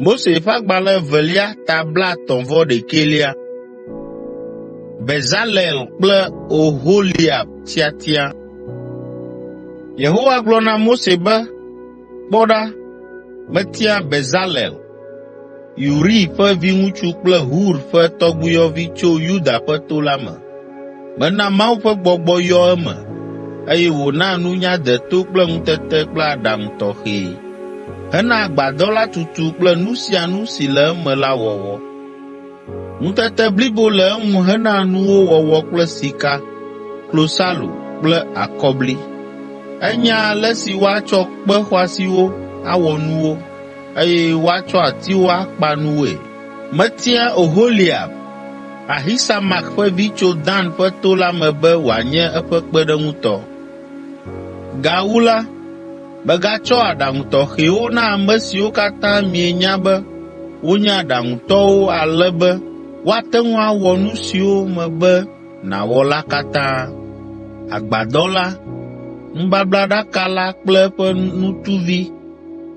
Mose ƒe Agbalẽ Evelia ta 39. Bezalel kple Oholiab tiatia. Yehowa gblɔ na Mose be, “Kpɔ ɖa, metia Bezalel, Uri ƒe viŋutsu kple Hur ƒe tɔgbuiyɔvi tso Yuda ƒe to la me. Mena Mawu ƒe Gbɔgbɔ yɔ eme, eye wòna nunya deto kple ŋutete kple aɖaŋu tɔxɛe hena agbadɔ la tutu kple nu sia nu si le eme la wɔwɔ. Ŋutete blibo le eŋu hena nuwo wɔwɔ kple sika, klosalo kple akɔbli. Enya ale si woatsɔ kpe xɔasiwo awɔ nuwo, eye woatsɔ atiwo akpa nuwoe. Metia Oholiab, Ahisamak ƒe vi tso Dan ƒe to la me be wòanye eƒe kpeɖeŋutɔ. Gawu la, megatsɔ aɖaŋu tɔxɛwo na ame siwo katã mienya be wonye aɖaŋutɔwo ale be woate ŋu awɔ nu siwo mebe nàwɔ la katã: agbadɔ la, nubablaɖaka la kple eƒe nutuvi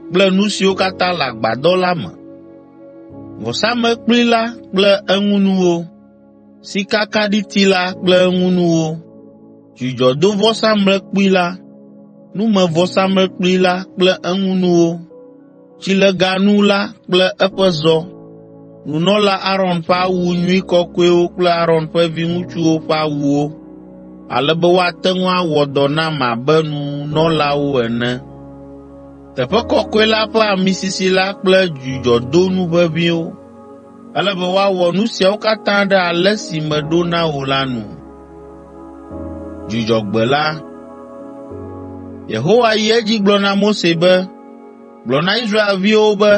kple nu siwo katã le agbadɔ la me, vɔsamlekpui la kple eŋunuwo, sikakaɖiti la kple eŋunuwo, dzudzɔdovɔsamlekpui la, numevɔsamlekpui la kple eŋunuwo, tsileganu la kple eƒe zɔ, nunɔla Aron ƒe awu nyui kɔkɔewo kple Aron ƒe viŋutsuwo ƒe awuwo, ale be woate ŋu awɔ dɔ nam abe nunɔlawo ene. Teƒe kɔkɔe la ƒe ami sisi la kple dzudzɔdonu ʋeʋĩwo. Ele be woawɔ nu siawo katã ɖe ale si meɖo na wò la nu.” Yehowa yi edzi gblɔ na Mose be, “Gblɔ na Israelviwo be,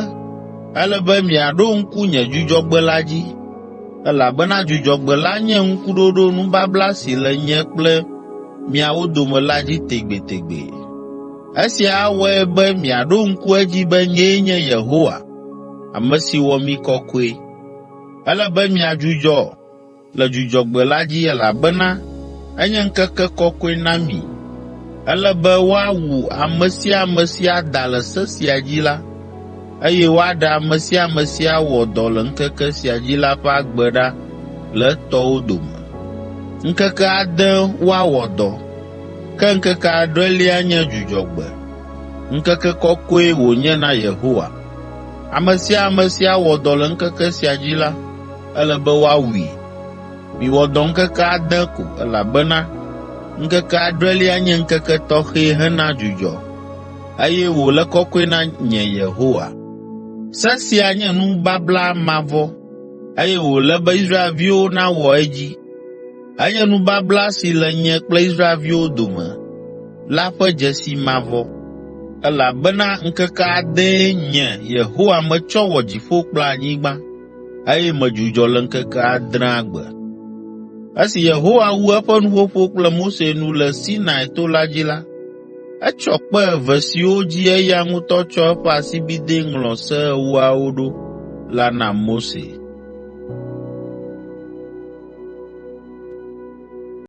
‘Ele be miaɖo ŋku nye Dzudzɔgbe la dzi, elabena Dzudzɔgbe la nye ŋkuɖoɖo nubabla si le nye kple miawo dome la dzi tegbetegbe. Esia awɔe be miaɖo ŋku edzi be nyee nye Yehowa, ame si wɔ mi kɔkɔe. Ele be miadzudzɔ le Dzudzɔgbe la dzi elabena enye ŋkeke kɔkɔe na mi. Ele be woawu ame sia ame si ada le se sia dzi la, eye woaɖe ame sia ame si awɔ dɔ le ŋkeke sia dzi la ƒe agbe ɖa le etɔwo dome. Ŋkeke ade woawɔ dɔ, ke ŋkeke adrelia nye Dzudzɔgbe, ŋkeke kɔkɔe wònye na Yehowa. Ame sia ame si awɔ dɔ le ŋkeke sia dzi la, ele be woawui. Miwɔ dɔ ŋkeke ade ko, elabena ŋkeke adrelia nye ŋkeke tɔxɛ hena dzudzɔ, eye wòle kɔkɔe na nye Yehowa. Se sia nye nubabla mavɔ, eye wòle be Israelviwo nawɔ edzi. Enye nubabla si le nye kple Israelviwo dome la ƒe dzesi mavɔ, elabena ŋkeke adee nye Yehowa metsɔ wɔ dziƒo kple anyigba, eye medzudzɔ le ŋkeke adrea gbe.” Esi Yehowa wu eƒe nuƒoƒo kple Mose nu le Sinai to la dzi la, etsɔ kpe eve siwo dzi eya ŋutɔ tsɔ eƒe asibidɛ ŋlɔ Se Ewoawo ɖo la na Mose.